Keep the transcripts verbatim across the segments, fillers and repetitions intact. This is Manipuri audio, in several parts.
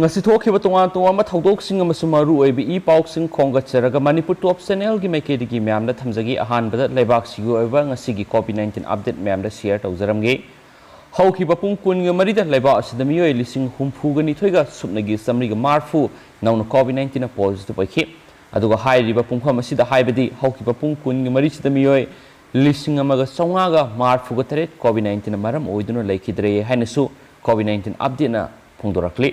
ꯉꯁꯤ ꯊꯣꯛꯈꯤꯕ ꯇꯣꯉꯥꯟ ꯇꯣꯉꯥꯟꯕ ꯊꯧꯗꯣꯛꯁꯤꯡ ꯑꯃꯁꯨꯡ ꯃꯔꯨꯑꯣꯏꯕ ꯏ ꯄꯥꯎꯁꯤꯡ ꯈꯣꯝꯒꯠꯆꯔꯒ ꯃꯅꯤꯄꯨꯔ ꯇꯣꯞ ꯆꯦꯅꯦꯜꯒꯤ ꯃꯥꯏꯀꯩꯗꯒꯤ ꯃꯌꯥꯝꯗ ꯊꯝꯖꯒꯦ꯫ ꯑꯍꯥꯟꯕꯗ ꯂꯩꯕꯥꯛꯁꯤꯒꯤ ꯑꯣꯏꯕ ꯉꯁꯤꯒꯤ ꯀꯣꯚꯤꯗ ꯅꯥꯏꯟꯇꯤꯟ ꯑꯞꯗꯦꯠ ꯃꯌꯥꯝꯗ ꯁꯤꯌꯔ ꯇꯧꯖꯔꯝꯒꯦ꯫ ꯍꯧꯈꯤꯕ ꯄꯨꯡ ꯀꯨꯟꯒ ꯃꯔꯤꯗ ꯂꯩꯕꯥꯛ ꯑꯁꯤꯗ ꯃꯤꯑꯣꯏ ꯂꯤꯁꯤꯡ ꯍꯨꯝꯐꯨꯒ ꯅꯤꯊꯣꯏꯒ ꯁꯨꯞꯅꯒꯤ ꯆꯥꯃꯔꯤꯒ ꯃꯔꯤꯐꯨ ꯅꯧꯅ ꯀꯣꯚꯤꯗ ꯅꯥꯏꯟꯇꯤꯟꯅ ꯄꯣꯖꯤꯇꯤꯚ ꯑꯣꯏꯈꯤ꯫ ꯑꯗꯨꯒ ꯍꯥꯏꯔꯤꯕ ꯄꯨꯡꯐꯝ ꯑꯁꯤꯗ, ꯍꯥꯏꯕꯗꯤ ꯍꯧꯈꯤꯕ ꯄꯨꯡ ꯀꯨꯟꯒ ꯃꯔꯤꯁꯤꯗ ꯃꯤꯑꯣꯏ ꯂꯤꯁꯤꯡ ꯑꯃꯒ ꯆꯥꯝꯃꯉꯥꯒ ꯃꯔꯤꯐꯨꯒ ꯇꯔꯦꯠ ꯀꯣꯚꯤꯗ ꯅꯥꯏꯟꯇꯤꯟꯅ ꯃꯔꯝ ꯑꯣꯏꯗꯨꯅ ꯂꯩꯈꯤꯗ꯭ꯔꯦ ꯍꯥꯏꯅꯁꯨ ꯀꯣꯚꯤꯗ ꯅꯥꯏꯟꯇꯤꯟ ꯑꯞꯗꯦꯠꯅ ꯐꯣꯡꯗꯣꯔꯛꯂꯤ꯫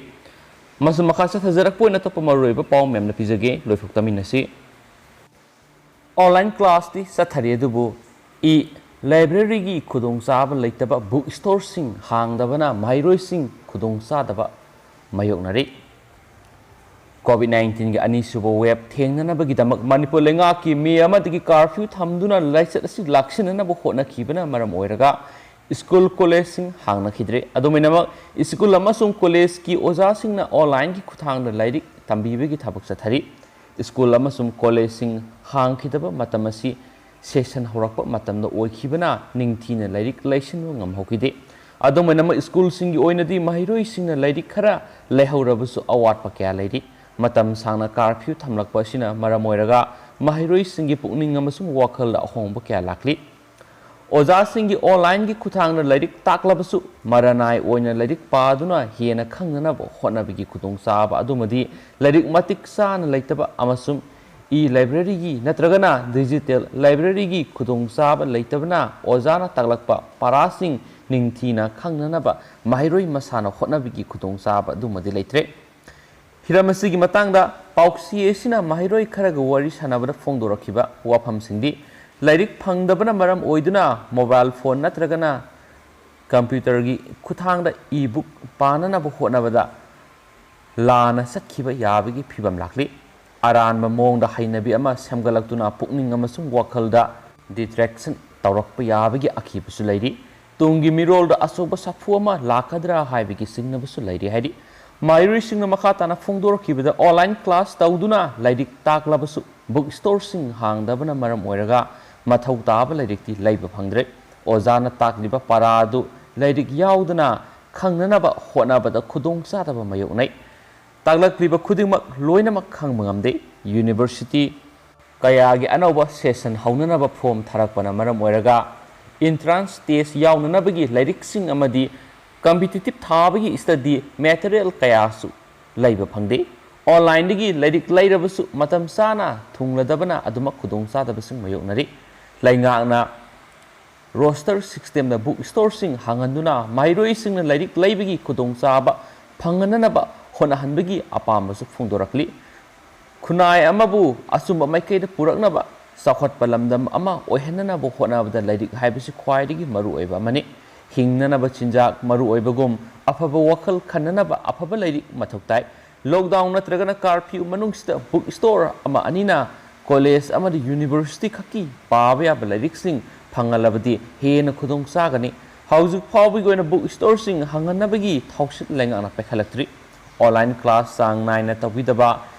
ꯃꯁꯤ ꯃꯈꯥ ꯆꯠꯊꯖꯔꯛꯄ ꯑꯣꯏꯅ ꯑꯇꯣꯞꯄ ꯃꯔꯨꯑꯣꯏꯕ ꯄꯥꯎ ꯃꯌꯥꯝꯅ ꯄꯤꯖꯒꯦ, ꯂꯣꯏꯐꯥꯎ ꯇꯥꯃꯤꯟꯅꯁꯤ꯫ ꯑꯣꯟꯂꯥꯏꯟ ꯀ꯭ꯂꯥꯁꯇꯤ ꯆꯠꯊꯔꯤ, ꯑꯗꯨꯕꯨ ꯏ ꯂꯥꯏꯕ꯭ꯔꯦꯔꯤꯒꯤ ꯈꯨꯗꯣꯡꯆꯥꯕ ꯂꯩꯇꯕ, ꯕꯨꯛ ꯁ꯭ꯇꯣꯔꯁꯤꯡ ꯍꯥꯡꯗꯕꯅ ꯃꯍꯩꯔꯣꯏꯁꯤꯡ ꯈꯨꯗꯣꯡꯆꯥꯗꯕ ꯃꯥꯌꯣꯛꯅꯔꯤ꯫ ꯀꯣꯚꯤꯗ ꯅꯥꯏꯟꯇꯤꯟꯒꯤ ꯑꯅꯤꯁꯨꯕ ꯋꯦꯕ ꯊꯦꯡꯅꯅꯕꯒꯤꯗꯃꯛ ꯃꯅꯤꯄꯨꯔ ꯂꯩꯉꯥꯛꯀꯤ ꯃꯦ ꯑꯃꯗꯒꯤ ꯀꯥꯔꯐ꯭ꯌꯨ ꯊꯝꯗꯨꯅ ꯂꯥꯏꯆꯠ ꯑꯁꯤ ꯂꯥꯛꯁꯤꯟꯅꯅꯕ ꯍꯣꯠꯅꯈꯤꯕꯅ ꯃꯔꯝ ꯑꯣꯏꯔꯒ ꯁ꯭ꯀꯨꯜ ꯀꯣꯂꯦꯖꯁꯤꯡ ꯍꯥꯡꯅꯈꯤꯗ꯭ꯔꯦ꯫ ꯑꯗꯨꯝ ꯑꯣꯏꯅꯃꯛ, ꯁ꯭ꯀꯨꯜ ꯑꯃꯁꯨꯡ ꯀꯣꯂꯦꯖꯀꯤ ꯑꯣꯖꯥꯁꯤꯡꯅ ꯑꯣꯟꯂꯥꯏꯟꯒꯤ ꯈꯨꯠꯊꯥꯡꯗ ꯂꯥꯏꯔꯤꯛ ꯇꯝꯕꯤꯕꯒꯤ ꯊꯕꯛ ꯆꯠꯊꯔꯤ꯫ ꯁ꯭ꯀꯨꯜ ꯑꯃꯁꯨꯡ ꯀꯣꯂꯦꯖꯁꯤꯡ ꯍꯥꯡꯈꯤꯗꯕ ꯃꯇꯝ ꯑꯁꯤ ꯁꯦꯁꯟ ꯍꯧꯔꯛꯄ ꯃꯇꯝꯗ ꯑꯣꯏꯈꯤꯕꯅ ꯅꯤꯡꯊꯤꯅ ꯂꯥꯏꯔꯤꯛ ꯂꯩꯁꯤꯟꯕ ꯉꯝꯍꯧꯈꯤꯗꯦ꯫ ꯑꯗꯨꯝ ꯑꯣꯏꯅꯃꯛ, ꯁ꯭ꯀꯨꯜꯁꯤꯡꯒꯤ ꯑꯣꯏꯅꯗꯤ ꯃꯍꯩꯔꯣꯏꯁꯤꯡꯅ ꯂꯥꯏꯔꯤꯛ ꯈꯔ ꯂꯩꯍꯧꯔꯕꯁꯨ ꯑꯋꯥꯠꯄ ꯀꯌꯥ ꯂꯩꯔꯤ꯫ ꯃꯇꯝ ꯁꯥꯡꯅ ꯀꯥꯔꯐ꯭ꯌꯨ ꯊꯝꯂꯛꯄ ꯑꯁꯤꯅ ꯃꯔꯝ ꯑꯣꯏꯔꯒ ꯃꯍꯩꯔꯣꯏꯁꯤꯡꯒꯤ ꯄꯨꯛꯅꯤꯡ ꯑꯃꯁꯨꯡ ꯋꯥꯈꯜꯗ ꯑꯍꯣꯡꯕ ꯀꯌꯥ ꯂꯥꯛꯂꯤ꯫ ꯑꯣꯖꯥꯁꯤꯡꯒꯤ ꯑꯣꯟꯂꯥꯏꯟꯒꯤ ꯈꯨꯠꯊꯥꯡꯗ ꯂꯥꯏꯔꯤꯛ ꯇꯥꯛꯂꯕꯁꯨ, ꯃꯔꯅꯥꯏ ꯑꯣꯏꯅ ꯂꯥꯏꯔꯤꯛ ꯄꯥꯗꯨꯅ ꯍꯦꯟꯅ ꯈꯪꯅꯅꯕ ꯍꯣꯠꯅꯕꯒꯤ ꯈꯨꯗꯣꯡꯆꯥꯕ ꯑꯗꯨꯃꯗꯤ ꯂꯥꯏꯔꯤꯛ ꯃꯇꯤꯛ ꯆꯥꯅ ꯂꯩꯇꯕ ꯑꯃꯁꯨꯡ ꯏ ꯂꯥꯏꯕ꯭ꯔꯦꯔꯤꯒꯤ ꯅꯠꯇ꯭ꯔꯒꯅ ꯗꯤꯖꯤꯇꯦꯜ ꯂꯥꯏꯕ꯭ꯔꯦꯔꯤꯒꯤ ꯈꯨꯗꯣꯡꯆꯥꯕ ꯂꯩꯇꯕꯅ ꯑꯣꯖꯥꯅ ꯇꯥꯛꯂꯛꯄ ꯄꯔꯥꯁꯤꯡ ꯅꯤꯡꯊꯤꯅ ꯈꯪꯅꯅꯕ ꯃꯍꯩꯔꯣꯏ ꯃꯁꯥꯅ ꯍꯣꯠꯅꯕꯒꯤ ꯈꯨꯗꯣꯡꯆꯥꯕ ꯑꯗꯨꯃꯗꯤ ꯂꯩꯇ꯭ꯔꯦ꯫ ꯍꯤꯔꯝ ꯑꯁꯤꯒꯤ ꯃꯇꯥꯡꯗ ꯄꯥꯎꯆꯦ ꯑꯁꯤꯅ ꯃꯍꯩꯔꯣꯏ ꯈꯔꯒ ꯋꯥꯔꯤ ꯁꯥꯟꯅꯕꯗ ꯐꯣꯡꯗꯣꯔꯛꯈꯤꯕ ꯋꯥꯐꯝꯁꯤꯡꯗꯤ, ꯂꯥꯏꯔꯤꯛ ꯐꯪꯗꯕꯅ ꯃꯔꯝ ꯑꯣꯏꯗꯨꯅ ꯃꯣꯕꯥꯏꯜ ꯐꯣꯟ ꯅꯠꯇ꯭ꯔꯒꯅ ꯀꯝꯄ꯭ꯌꯨꯇꯔꯒꯤ ꯈꯨꯠꯊꯥꯡꯗ ꯏ ꯕꯨꯛ ꯄꯥꯅꯅꯕ ꯍꯣꯠꯅꯕꯗ ꯂꯥꯟꯅ ꯆꯠꯈꯤꯕ ꯌꯥꯕꯒꯤ ꯐꯤꯚꯝ ꯂꯥꯛꯂꯤ꯫ ꯑꯔꯥꯟꯕ ꯃꯑꯣꯡꯗ ꯍꯩꯅꯕꯤ ꯑꯃ ꯁꯦꯝꯒꯠꯂꯛꯇꯨꯅ ꯄꯨꯛꯅꯤꯡ ꯑꯃꯁꯨꯡ ꯋꯥꯈꯜꯗ ꯗꯤꯇ꯭ꯔꯦꯛꯁꯟ ꯇꯧꯔꯛꯄ ꯌꯥꯕꯒꯤ ꯑꯀꯤꯕꯁꯨ ꯂꯩꯔꯤ꯫ ꯇꯨꯡꯒꯤ ꯃꯤꯔꯣꯜꯗ ꯑꯆꯧꯕ ꯁꯥꯐꯨ ꯑꯃ ꯂꯥꯛꯀꯗ꯭ꯔꯥ ꯍꯥꯏꯕꯒꯤ ꯆꯤꯡꯅꯕꯁꯨ ꯂꯩꯔꯤ ꯍꯥꯏꯔꯤ꯫ ꯃꯍꯩꯔꯣꯏꯁꯤꯡꯅ ꯃꯈꯥ ꯇꯥꯅ ꯐꯣꯡꯗꯣꯔꯛꯈꯤꯕꯗ, ꯑꯣꯟꯂꯥꯏꯟ ꯀ꯭ꯂꯥꯁ ꯇꯧꯗꯨꯅ ꯂꯥꯏꯔꯤꯛ ꯇꯥꯛꯂꯕꯁꯨ, ꯕꯨꯛ ꯁ꯭ꯇꯣꯔꯁꯤꯡ ꯍꯥꯡꯗꯕꯅ ꯃꯔꯝ ꯑꯣꯏꯔꯒ ꯃꯊꯧ ꯇꯥꯕ ꯂꯥꯏꯔꯤꯛꯇꯤ ꯂꯩꯕ ꯐꯪꯗ꯭ꯔꯦ꯫ ꯑꯣꯖꯥꯅ ꯇꯥꯛꯂꯤꯕ ꯄꯔꯥ ꯑꯗꯨ ꯂꯥꯏꯔꯤꯛ ꯌꯥꯎꯗꯅ ꯈꯪꯅꯅꯕ ꯍꯣꯠꯅꯕꯗ ꯈꯨꯗꯣꯡꯆꯥꯗꯕ ꯃꯥꯌꯣꯛꯅꯩ꯫ ꯇꯥꯛꯂꯛꯂꯤꯕ ꯈꯨꯗꯤꯡꯃꯛ ꯂꯣꯏꯅꯃꯛ ꯈꯪꯕ ꯉꯝꯗꯦ꯫ ꯌꯨꯅꯤꯚꯔꯁꯤꯇꯤ ꯀꯌꯥꯒꯤ ꯑꯅꯧꯕ ꯁꯦꯁꯟ ꯍꯧꯅꯅꯕ ꯐꯣꯔꯝ ꯊꯥꯔꯛꯄꯅ ꯃꯔꯝ ꯑꯣꯏꯔꯒ entrance test ꯌꯥꯎꯅꯅꯕꯒꯤ ꯂꯥꯏꯔꯤꯛꯁꯤꯡ ꯑꯃꯗꯤ competitive ꯊꯥꯕꯒꯤ study material ꯀꯌꯥꯁꯨ ꯂꯩꯕ ꯐꯪꯗꯦ꯫ Online ꯗꯒꯤ ꯂꯥꯏꯔꯤꯛ ꯂꯩꯔꯕꯁꯨ ꯃꯇꯝ ꯆꯥꯅ ꯊꯨꯡꯂꯗꯕꯅ ꯑꯗꯨꯃꯛ ꯈꯨꯗꯣꯡꯆꯥꯗꯕꯁꯤꯡ ꯃꯥꯌꯣꯛꯅꯔꯤ꯫ ꯂꯩꯉꯥꯛꯅ roster system ꯗ book store ꯁꯤꯡ ꯍꯥꯡꯍꯟꯗꯨꯅ ꯃꯍꯩꯔꯣꯏꯁꯤꯡꯅ ꯂꯥꯏꯔꯤꯛ ꯂꯩꯕꯒꯤ ꯈꯨꯗꯣꯡꯆꯥꯕ ꯐꯪꯍꯟꯅꯅꯕ ꯍꯣꯠꯅꯍꯟꯕꯒꯤ ꯑꯄꯥꯝꯕꯁꯨ ꯐꯣꯡꯗꯣꯔꯛꯂꯤ꯫ ꯈꯨꯟꯅꯥꯏ ꯑꯃꯕꯨ ꯑꯆꯨꯝꯕ ꯃꯥꯏꯀꯩꯗ ꯄꯨꯔꯛꯅꯕ, ꯆꯥꯎꯈꯠꯄ ꯂꯝꯗꯝ ꯑꯃ ꯑꯣꯏꯍꯟꯅꯅꯕ ꯍꯣꯠꯅꯕꯗ ꯂꯥꯏꯔꯤꯛ ꯍꯥꯏꯕꯁꯤ ꯈ꯭ꯋꯥꯏꯗꯒꯤ ꯃꯔꯨꯑꯣꯏꯕ ꯑꯃꯅꯤ꯫ ꯍꯤꯡꯅꯅꯕ ꯆꯤꯟꯖꯥꯛ ꯃꯔꯨꯑꯣꯏꯕꯒꯨꯝ, ꯑꯐꯕ ꯋꯥꯈꯜ ꯈꯟꯅꯅꯕ ꯑꯐꯕ ꯂꯥꯏꯔꯤꯛ ꯃꯊꯧ ꯇꯥꯏ꯫ Lockdown ꯅꯠꯇ꯭ꯔꯒꯅ curfew ꯃꯅꯨꯡꯁꯤꯗ book store ꯑꯃ ꯑꯅꯤꯅ college ꯑꯃꯗꯤ university ꯈꯛꯀꯤ ꯄꯥꯕ ꯌꯥꯕ ꯂꯥꯏꯔꯤꯛꯁꯤꯡ ꯐꯪꯍꯜꯂꯕꯗꯤ ꯍꯦꯟꯅ ꯈꯨꯗꯣꯡ ꯆꯥꯒꯅꯤ꯫ ꯍꯧꯖꯤꯛ ꯐꯥꯎꯕꯒꯤ ꯑꯣꯏꯅ book store ꯁꯤꯡ ꯍꯥꯡꯍꯟꯅꯕꯒꯤ ꯊꯧꯁꯤꯜ ꯂꯩꯉꯥꯛꯅ ꯄꯥꯏꯈꯠꯂꯛꯇ꯭ꯔꯤ꯫ Online class ꯆꯥꯡ ꯅꯥꯏꯅ ꯇꯧꯕꯤꯗꯕ,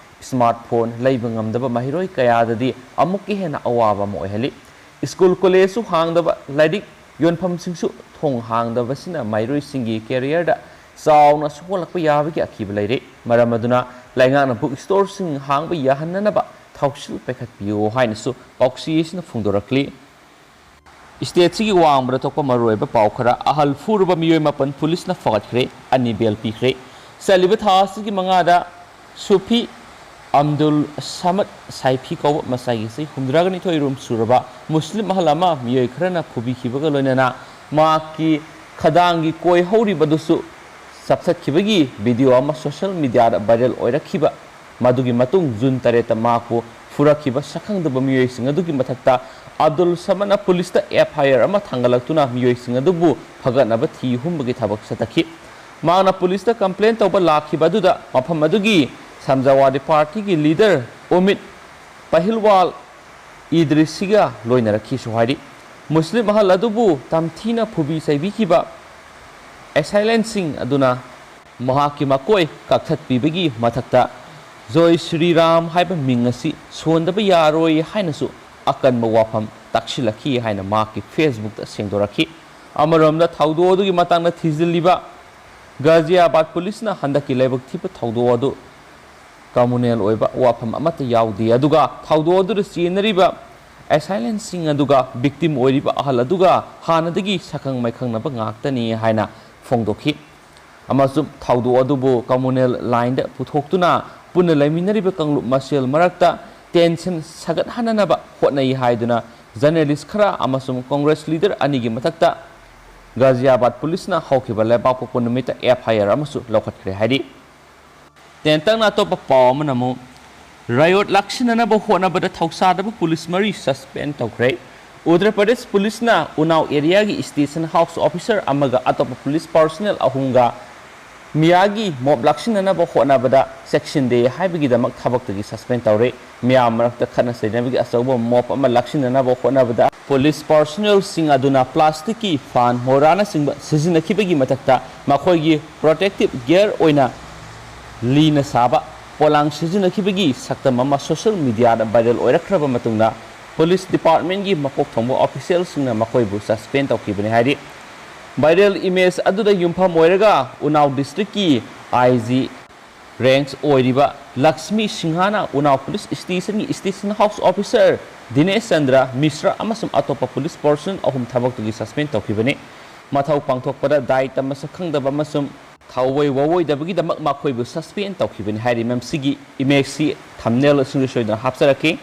smartphone ꯂꯩꯕ ꯉꯝꯗꯕ ꯃꯍꯩꯔꯣꯏ ꯀꯌꯥꯗꯗꯤ ꯑꯃꯨꯛꯀ ꯍꯦꯟꯅ ꯑꯋꯥꯕ ꯑꯃ ꯑꯣꯏꯍꯜꯂꯤ꯫ School college ꯁꯨ ꯍꯥꯡꯗꯕ, ꯂꯥꯏꯔꯤꯛ ꯌꯣꯟꯐꯝꯁꯤꯡꯁꯨ ꯊꯣꯡ ꯍꯥꯡꯗꯕꯁꯤꯅ ꯃꯍꯩꯔꯣꯏꯁꯤꯡꯒꯤ career ꯗ ꯆꯥꯎꯅ ꯁꯣꯛꯍꯜꯂꯛꯄ ꯌꯥꯕꯒꯤ ꯑꯀꯤꯕ ꯂꯩꯔꯦ꯫ ꯃꯔꯝ ꯑꯗꯨꯅ ꯂꯩꯉꯥꯛꯅ book store ꯁꯤꯡ ꯍꯥꯡꯕ ꯌꯥꯍꯟꯅꯅꯕ ꯊꯧꯁꯤꯜ ꯄꯥꯏꯈꯠꯄꯤꯌꯨ ꯍꯥꯏꯅꯁꯨ ꯄꯥꯎꯆꯦ ꯑꯁꯤꯅ ꯐꯣꯡꯗꯣꯔꯛꯂꯤ꯫ State ꯁꯤꯒꯤ ꯋꯥꯡꯃꯗ ꯊꯣꯛꯄ ꯃꯔꯨꯑꯣꯏꯕ ꯄꯥꯎ ꯈꯔ: ꯑꯍꯜ ꯐꯨꯔꯨꯕ ꯃꯤꯑꯣꯏ ꯃꯥꯄꯟ ꯄꯨꯂꯤꯁꯅ ꯐꯒꯠꯈ꯭ꯔꯦ, ꯑꯅꯤ bail ꯄꯤꯈ꯭ꯔꯦ꯫ ꯆꯠꯂꯤꯕ ꯊꯥ ꯑꯁꯤꯒꯤ ꯃꯉꯥꯗ ꯁꯨꯐꯤ ꯑꯝꯗꯨꯜ ꯁꯃꯗ ꯁꯥꯏꯐꯤ ꯀꯧꯕ ꯃꯁꯥꯒꯤ ꯆꯍꯤ ꯍꯨꯝꯗ꯭ꯔꯥꯒ ꯅꯤꯊꯣꯏ ꯔꯣꯝ ꯁꯨꯔꯕ ꯃꯨꯁꯂꯤꯝ ꯑꯍꯜ ꯑꯃ ꯃꯤꯑꯣꯏ ꯈꯔꯅ ꯐꯨꯕꯤꯈꯤꯕꯒ ꯂꯣꯏꯅꯅ ꯃꯍꯥꯛꯀꯤ ꯈꯗꯥꯡꯒꯤ ꯀꯣꯏ ꯍꯧꯔꯤꯕꯗꯨꯁꯨ ꯆꯞꯊꯠꯈꯤꯕꯒꯤ video ꯑꯃ social media ꯗ viral ꯑꯣꯏꯔꯛꯈꯤꯕ꯫ ꯃꯗꯨꯒꯤ ꯃꯇꯨꯡ June ꯇꯔꯦꯠꯇ ꯃꯍꯥꯛꯄꯨ ꯐꯨꯔꯛꯈꯤꯕ ꯁꯛꯈꯪꯗꯕ ꯃꯤꯑꯣꯏꯁꯤꯡ ꯑꯗꯨꯒꯤ ꯃꯊꯛꯇ ꯑꯕꯗꯨꯜ ꯁꯃꯗꯅ ꯄꯨꯂꯤꯁꯇ F I R ꯑꯃ ꯊꯥꯡꯒꯠꯂꯛꯇꯨꯅ ꯃꯤꯑꯣꯏꯁꯤꯡ ꯑꯗꯨꯕꯨ ꯐꯒꯠꯅꯕ ꯊꯤ ꯍꯨꯝꯕꯒꯤ ꯊꯕꯛ ꯆꯠꯊꯈꯤ꯫ ꯃꯍꯥꯛꯅ ꯄꯨꯂꯤꯁꯇ complain ꯇꯧꯕ ꯂꯥꯛꯈꯤꯕ ꯑꯗꯨꯗ ꯃꯐꯝ ꯑꯗꯨꯒꯤ ꯁꯝꯖꯥꯋꯥꯗꯤ party ꯒꯤ leader ꯎꯃꯤꯠ ꯄꯍꯤꯜꯋꯥꯜ ꯏꯗ꯭ꯔꯤꯁꯤꯒ ꯂꯣꯏꯅꯔꯛꯈꯤꯁꯨ ꯍꯥꯏꯔꯤ꯫ ꯃꯨꯁꯂꯤꯝ ꯑꯍꯜ ꯑꯗꯨꯕꯨ ꯇꯝꯊꯤꯅ ꯐꯨꯕꯤ ꯆꯩꯕꯤꯈꯤꯕ assailant ꯁꯤꯡ ꯑꯗꯨꯅ ꯃꯍꯥꯛꯀꯤ ꯃꯀꯣꯏ ꯀꯛꯊꯠꯄꯤꯕꯒꯤ ꯃꯊꯛꯇ ꯖꯣꯏ ꯁ꯭ꯔꯤꯔꯥꯝ ꯍꯥꯏꯕ ꯃꯤꯡ ꯑꯁꯤ ꯁꯣꯟꯗꯕ ꯌꯥꯔꯣꯏ ꯍꯥꯏꯅꯁꯨ ꯑꯀꯟꯕ ꯋꯥꯐꯝ ꯇꯥꯛꯁꯤꯜꯂꯛꯈꯤ ꯍꯥꯏꯅ ꯃꯍꯥꯛꯀꯤ Facebook ꯇ ꯁꯦꯡꯗꯣꯔꯛꯈꯤ꯫ ꯑꯃꯔꯣꯝꯗ ꯊꯧꯗꯣꯛ ꯑꯗꯨꯒꯤ ꯃꯇꯥꯡꯗ ꯊꯤꯖꯤꯜꯂꯤꯕ ꯒꯥꯖꯤꯌꯥꯕꯥꯗ ꯄꯨꯂꯤꯁꯅ ꯍꯟꯗꯛꯀꯤ ꯂꯥꯏꯕꯛ ꯊꯤꯕ ꯊꯧꯗꯣꯛ ꯑꯗꯨ communal ꯑꯣꯏꯕ ꯋꯥꯐꯝ ꯑꯃꯠꯇ ꯌꯥꯎꯗꯦ, ꯑꯗꯨꯒ ꯊꯧꯗꯣꯛ ꯑꯗꯨꯗ ꯆꯦꯟꯅꯔꯤꯕ assailantꯁꯤꯡ ꯑꯗꯨꯒ victim ꯑꯣꯏꯔꯤꯕ ꯑꯍꯜ ꯑꯗꯨꯒ ꯍꯥꯟꯅꯗꯒꯤ ꯁꯛꯈꯪ ꯃꯥꯏꯈꯪꯅꯕ ꯉꯥꯛꯇꯅꯤ ꯍꯥꯏꯅ ꯐꯣꯡꯗꯣꯛꯈꯤ꯫ ꯑꯃꯁꯨꯡ ꯊꯧꯗꯣꯛ ꯑꯗꯨꯕꯨ communal lineꯗ ꯄꯨꯊꯣꯛꯇꯨꯅ ꯄꯨꯟꯅ ꯂꯩꯃꯤꯟꯅꯔꯤꯕ ꯀꯥꯡꯂꯨꯞ ꯃꯁꯦꯜ ꯃꯔꯛꯇ tension ꯁꯥꯒꯠꯍꯟꯅꯅꯕ ꯍꯣꯠꯅꯩ ꯍꯥꯏꯗꯨꯅ journalist ꯈꯔ ꯑꯃꯁꯨꯡ Congress leader ꯑꯅꯤꯒꯤ ꯃꯊꯛꯇ ꯒꯥꯖꯤꯌꯥꯕꯥꯗ ꯄꯨꯂꯤꯁꯅ ꯍꯧꯈꯤꯕ ꯂꯩꯕꯥꯛꯄꯣꯛꯄ ꯅꯨꯃꯤꯠꯇ F I R ꯑꯃꯁꯨ ꯂꯧꯈꯠꯈ꯭ꯔꯦ ꯍꯥꯏꯔꯤ꯫ ꯇꯦꯟꯇꯛꯅ ꯑꯇꯣꯞꯄ ꯄꯥꯎ ꯑꯃꯅ ꯑꯃꯨꯛ riot ꯂꯥꯛꯁꯤꯟꯅꯅꯕ ꯍꯣꯠꯅꯕꯗ ꯊꯧꯁꯥꯗꯕ ꯄꯨꯂꯤꯁ ꯃꯔꯤ suspend ꯇꯧꯈ꯭ꯔꯦ꯫ ꯎꯠꯇꯔ ꯄ꯭ꯔꯗꯦꯁ ꯄꯨꯂꯤꯁꯅ ꯎꯅꯥꯎ areaꯒꯤ station house officer ꯑꯃꯒ ꯑꯇꯣꯞꯄ ꯄꯨꯂꯤꯁ personnel ꯑꯍꯨꯝꯒ ꯃꯤꯌꯥꯒꯤ mob ꯂꯥꯛꯁꯤꯟꯅꯅꯕ ꯍꯣꯠꯅꯕꯗ ꯆꯦꯛꯁꯤꯟꯗꯦ ꯍꯥꯏꯕꯒꯤꯗꯃꯛ ꯊꯕꯛꯇꯒꯤ suspend ꯇꯧꯔꯦ꯫ ꯃꯤꯌꯥꯝ ꯃꯔꯛꯇ ꯈꯠꯅ ꯆꯩꯅꯕꯒꯤ ꯑꯆꯧꯕ mob ꯑꯃ ꯂꯥꯛꯁꯤꯟꯅꯅꯕ ꯍꯣꯠꯅꯕꯗ ꯄꯨꯂꯤꯁ personnelꯁꯤꯡ ꯑꯗꯨꯅ plasticꯀꯤ ꯐꯥꯟ, ꯃꯣꯔꯥꯅꯆꯤꯡꯕ ꯁꯤꯖꯤꯟꯅꯈꯤꯕꯒꯤ ꯃꯊꯛꯇ ꯃꯈꯣꯏꯒꯤ protective gear ꯑꯣꯏꯅ ꯂꯤꯅ ꯁꯥꯕ ꯄꯣꯂꯥꯡ ꯁꯤꯖꯤꯟꯅꯈꯤꯕꯒꯤ ꯁꯛꯇꯝ ꯑꯃ social mediaꯗ viral ꯑꯣꯏꯔꯛꯈ꯭ꯔꯕ ꯃꯇꯨꯡꯗ ꯄꯨꯂꯤꯁ departmentꯀꯤ ꯃꯀꯣꯛ ꯊꯣꯡꯕ officialꯁꯤꯡꯅ ꯃꯈꯣꯏꯕꯨ suspend ꯇꯧꯈꯤꯕꯅꯤ ꯍꯥꯏꯔꯤ꯫ Viral image ꯑꯗꯨꯗ ꯌꯨꯝꯐꯝ ꯑꯣꯏꯔꯒ ꯎꯅꯥꯎ districtꯀꯤ I G rank ꯑꯣꯏꯔꯤꯕ ꯂꯛꯁꯃꯤ ꯁꯤꯡꯍꯥꯅ ꯎꯅꯥꯎ ꯄꯨꯂꯤꯁ stationꯒꯤ station house officer Dinesh Chandra Mishra ꯑꯃꯁꯨꯡ ꯑꯇꯣꯞꯄ ꯄꯨꯂꯤꯁ personnel ꯑꯍꯨꯝ ꯊꯕꯛꯇꯒꯤ suspend ꯇꯧꯈꯤꯕꯅꯤ꯫ ꯃꯊꯧ ꯄꯥꯡꯊꯣꯛꯄꯗ ꯗꯥꯏꯇ ꯃꯁꯛ ꯈꯪꯗꯕ ꯑꯃꯁꯨꯡ ꯊꯑꯣꯏ ꯋꯥꯑꯣꯏꯗꯕꯒꯤꯗꯃꯛ ꯃꯈꯣꯏꯕꯨ suspend ꯇꯧꯈꯤꯕꯅꯤ ꯍꯥꯏꯔꯤ꯫ ꯃꯦꯝꯁꯤꯒꯤ imageꯁꯤ thumbnailꯁꯤꯡꯗ ꯁꯣꯏꯗꯅ ꯍꯥꯞꯆꯔꯛꯀꯦ꯫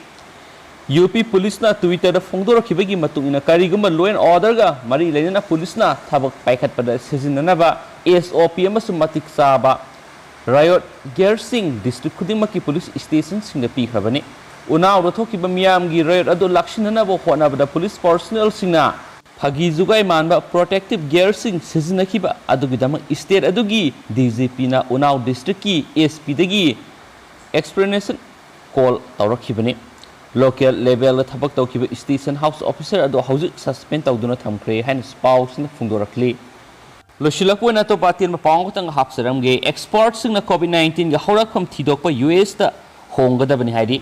ꯌꯨ ꯄꯤ ꯄꯨꯂꯤꯁꯅ Twitterꯗ ꯐꯣꯡꯗꯣꯔꯛꯈꯤꯕꯒꯤ ꯃꯇꯨꯡ ꯏꯟꯅ, ꯀꯔꯤꯒꯨꯝꯕ law and orderꯒ ꯃꯔꯤ ꯂꯩꯅꯅ ꯄꯨꯂꯤꯁꯅ ꯊꯕꯛ ꯄꯥꯏꯈꯠꯄꯗ ꯁꯤꯖꯤꯟꯅꯅꯕ S O P ꯑꯃꯁꯨꯡ ꯃꯇꯤꯛ ꯆꯥꯕ riot gearꯁꯤꯡ district ꯈꯨꯗꯤꯡꯃꯛꯀꯤ ꯄꯨꯂꯤꯁ stationꯁꯤꯡꯗ ꯄꯤꯈ꯭ꯔꯕꯅꯤ꯫ ꯎꯅꯥꯎꯗ ꯊꯣꯛꯈꯤꯕ ꯃꯤꯌꯥꯝꯒꯤ riot ꯑꯗꯨ ꯂꯥꯛꯁꯤꯟꯅꯅꯕ ꯍꯣꯠꯅꯕꯗ ꯄꯨꯂꯤꯁ personnelꯁꯤꯡꯅ ꯐꯥꯒꯤ ꯖꯨꯒꯥꯏ ꯃꯥꯟꯕ protective gearꯁꯤꯡ ꯁꯤꯖꯤꯟꯅꯈꯤꯕ ꯑꯗꯨꯒꯤꯗꯃꯛ state ꯑꯗꯨꯒꯤ D G Pꯅ ꯎꯅꯥꯎ districtꯀꯤ S Pꯗꯒꯤ explanation call ꯇꯧꯔꯛꯈꯤꯕꯅꯤ꯫ Local levelꯗ ꯊꯕꯛ ꯇꯧꯈꯤꯕ station house officer ꯑꯗꯨ ꯍꯧꯖꯤꯛ suspend ꯇꯧꯗꯨꯅ ꯊꯝꯈ꯭ꯔꯦ ꯍꯥꯏꯅ ꯄꯥꯎꯁꯤꯅ ꯐꯣꯡꯗꯣꯔꯛꯂꯤ꯫ ꯂꯣꯏꯁꯤꯜꯂꯛꯄ ꯑꯣꯏꯅ ꯑꯇꯣꯞꯄ ꯑꯇꯦꯟꯕ ꯄꯥꯎ ꯑꯃꯈꯛꯇꯪ ꯍꯥꯞꯆꯔꯝꯒꯦ꯫ Expertꯁꯤꯡꯅ COVID nineteenꯒꯤ ꯍꯧꯔꯛꯐꯝ ꯊꯤꯗꯣꯛꯄ U Sꯇ ꯍꯣꯡꯒꯗꯕꯅꯤ ꯍꯥꯏꯔꯤ꯫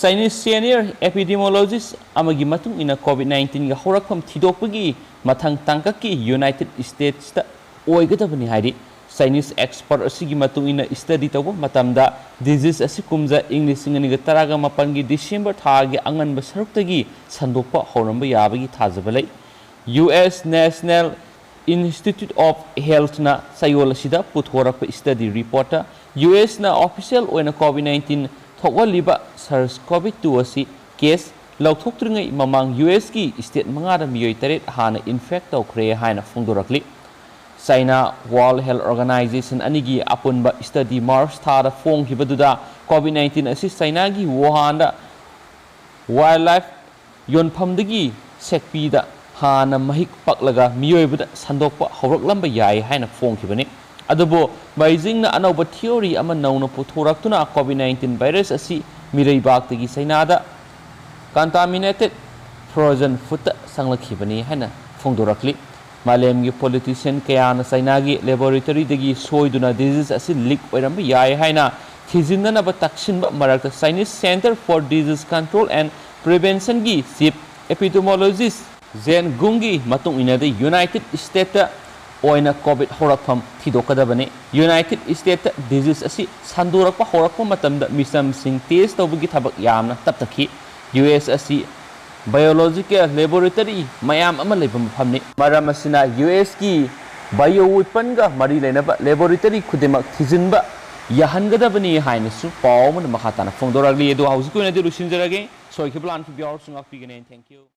Chinese senior epidemiologist ꯑꯃꯒꯤ ꯃꯇꯨꯡ ꯏꯟꯅ, COVID nineteenꯒꯤ ꯍꯧꯔꯛꯐꯝ ꯊꯤꯗꯣꯛꯄꯒꯤ ꯃꯊꯪ ꯇꯥꯡꯀꯛꯀꯤ United Statesꯇ ꯑꯣꯏꯒꯗꯕꯅꯤ ꯍꯥꯏꯔꯤ꯫ ꯆꯥꯏꯅꯤꯁ ꯑꯦꯛꯁꯄꯔꯠ ꯑꯁꯤꯒꯤ ꯃꯇꯨꯡ ꯏꯟꯅ ꯁ꯭ꯇꯗꯤ ꯇꯧꯕ ꯃꯇꯝꯗ ꯗꯤꯖꯤꯁ ꯑꯁꯤ ꯀꯨꯝꯖꯥ ꯏꯪ ꯂꯤꯁꯤꯡ ꯑꯅꯤꯒ ꯇꯔꯥꯒ ꯃꯥꯄꯟꯒꯤ ꯗꯤꯁꯦꯝꯕꯔ ꯊꯥꯒꯤ ꯑꯉꯟꯕ ꯁꯔꯨꯛꯇꯒꯤ ꯁꯟꯗꯣꯛꯄ ꯍꯧꯔꯝꯕ ꯌꯥꯕꯒꯤ ꯊꯥꯖꯕ ꯂꯩ꯫ U S National Institute of Healthꯅ ꯆꯌꯣꯜ ꯑꯁꯤꯗ ꯄꯨꯊꯣꯔꯛꯄ ꯁ꯭ꯇꯗꯤ ꯔꯤꯄꯣꯔꯠꯇ ꯌꯨ ꯑꯦꯁꯅ ꯑꯣꯐꯤꯁꯤꯌꯦꯜ ꯑꯣꯏꯅ ꯀꯣꯚꯤꯗ ꯅꯥꯏꯟꯇꯤꯟ ꯊꯣꯛꯍꯜꯂꯤꯕ ꯁꯥꯔꯁ ꯀꯣꯚꯤꯗ ꯇꯨ ꯑꯁꯤ ꯀꯦꯁ ꯂꯧꯊꯣꯛꯇ꯭ꯔꯤꯉꯩ ꯃꯃꯥꯡ ꯌꯨ ꯑꯦꯁꯀꯤ ꯁ꯭ꯇꯦꯠ ꯃꯉꯥꯗ ꯃꯤꯑꯣꯏ ꯇꯔꯦꯠ ꯍꯥꯟꯅ ꯏꯟꯐꯦꯛ ꯇꯧꯈ꯭ꯔꯦ ꯍꯥꯏꯅ ꯐꯣꯡꯗꯣꯔꯛꯂꯤ꯫ ꯆꯥꯏꯅꯥ ꯋꯥꯔꯜꯗ ꯍꯦꯜꯊ ꯑꯣꯔꯒꯅꯥꯏꯖꯦꯁꯟ ꯑꯅꯤꯒꯤ ꯑꯄꯨꯟꯕ ꯁ꯭ꯇꯗꯤ ꯃꯥꯔꯆ ꯊꯥꯗ ꯐꯣꯡꯈꯤꯕꯗꯨꯗ ꯀꯣꯚꯤꯗ ꯅꯥꯏꯟꯇꯤꯟ ꯑꯁꯤ ꯆꯥꯏꯅꯥꯒꯤ ꯋꯨꯍꯥꯟꯗ ꯋꯥꯏꯜꯗ ꯂꯥꯏꯐ ꯌꯣꯟꯐꯝꯗꯒꯤ ꯁꯦꯛꯄꯤꯗ ꯍꯥꯟꯅ ꯃꯍꯤꯛ ꯄꯛꯂꯒ ꯃꯤꯑꯣꯏꯕꯗ ꯁꯟꯗꯣꯛꯄ ꯍꯧꯔꯛꯂꯝꯕ ꯌꯥꯏ ꯍꯥꯏꯅ ꯐꯣꯡꯈꯤꯕꯅꯤ꯫ ꯑꯗꯨꯕꯨ ꯕꯩꯖꯤꯡꯅ ꯑꯅꯧꯕ ꯊꯤꯑꯣꯔꯤ ꯑꯃ ꯅꯧꯅ ꯄꯨꯊꯣꯔꯛꯇꯨꯅ ꯀꯣꯚꯤꯗ ꯅꯥꯏꯟꯇꯤꯟ ꯚꯥꯏꯔꯁ ꯑꯁꯤ ꯃꯤꯔꯩꯕꯥꯛꯇꯒꯤ ꯆꯥꯏꯅꯥꯗ ꯀꯟꯇꯥꯃꯤꯅꯦꯇꯦꯗ ꯐ꯭ꯔꯣꯖꯟ ꯐꯨꯗꯇ ꯆꯪꯂꯛꯈꯤꯕꯅꯤ ꯍꯥꯏꯅ ꯐꯣꯡꯗꯣꯔꯛꯂꯤ꯫ ꯃꯥꯂꯦꯝꯒꯤ ꯄꯣꯂꯤꯇꯤꯁꯤꯌꯟ ꯀꯌꯥꯅ ꯆꯥꯏꯅꯥꯒꯤ ꯂꯦꯕꯣꯔꯦꯇꯔꯤꯗꯒꯤ ꯁꯣꯏꯗꯨꯅ ꯗꯤꯖꯤꯁ ꯑꯁꯤ ꯂꯤꯛ ꯑꯣꯏꯔꯝꯕ ꯌꯥꯏ ꯍꯥꯏꯅ ꯊꯤꯖꯤꯟꯅꯅꯕ ꯇꯛꯁꯤꯟꯕ ꯃꯔꯛꯇ Chinese Center for Disease Control and Preventionꯒꯤ ꯆꯤꯞ ꯑꯦꯄꯤꯗꯦꯃꯣꯂꯣꯖꯤꯁ ꯖꯦꯟ ꯒꯨꯡꯒꯤ ꯃꯇꯨꯡ ꯏꯟꯅꯗꯤ ꯌꯨꯅꯥꯏꯇꯦꯗ ꯁ꯭ꯇꯦꯠꯇ ꯑꯣꯏꯅ ꯀꯣꯚꯤꯗ ꯍꯧꯔꯛꯐꯝ ꯊꯤꯗꯣꯛꯀꯗꯕꯅꯤ꯫ ꯌꯨꯅꯥꯏꯇꯦꯗ ꯁ꯭ꯇꯦꯠꯇ ꯗꯤꯖꯤꯁ ꯑꯁꯤ ꯁꯟꯗꯣꯔꯛꯄ ꯍꯧꯔꯛꯄ ꯃꯇꯝꯗ ꯃꯤꯆꯝꯁꯤꯡ ꯇꯦꯁ ꯇꯧꯕꯒꯤ ꯊꯕꯛ ꯌꯥꯝꯅ ꯇꯞꯊꯈꯤ꯫ ꯌꯨ ꯑꯦꯁ ꯑꯁꯤ ꯕꯥꯏꯑꯣꯂꯣꯖꯤꯀꯦꯜ ꯂꯦꯕꯣꯔꯦꯇꯔꯤ ꯃꯌꯥꯝ ꯑꯃ ꯂꯩꯕ ꯃꯐꯝꯅꯤ꯫ ꯃꯔꯝ ꯑꯁꯤꯅ ꯌꯨ ꯑꯦꯁꯀꯤ ꯕꯥꯏꯑꯣ ꯋꯦꯄꯟꯒ ꯃꯔꯤ ꯂꯩꯅꯕ ꯂꯦꯕꯣꯔꯦꯇꯔꯤ ꯈꯨꯗꯤꯡꯃꯛ ꯊꯤꯖꯤꯟꯕ ꯌꯥꯍꯟꯒꯗꯕꯅꯤ ꯍꯥꯏꯅꯁꯨ ꯄꯥꯎ ꯑꯃꯅ ꯃꯈꯥ ꯇꯥꯅ ꯐꯣꯡꯗꯣꯔꯛꯂꯤ꯫ ꯑꯗꯨ ꯍꯧꯖꯤꯛꯀꯤ ꯑꯣꯏꯅꯗꯤ ꯂꯣꯏꯁꯤꯟꯖꯔꯒꯦ꯫ ꯁꯣꯏꯈꯤꯕ ꯂꯥꯟꯈꯤꯕ ꯌꯥꯎꯔꯁꯨ ꯉꯥꯛꯄꯤꯒꯅꯤ꯫ Thank you꯫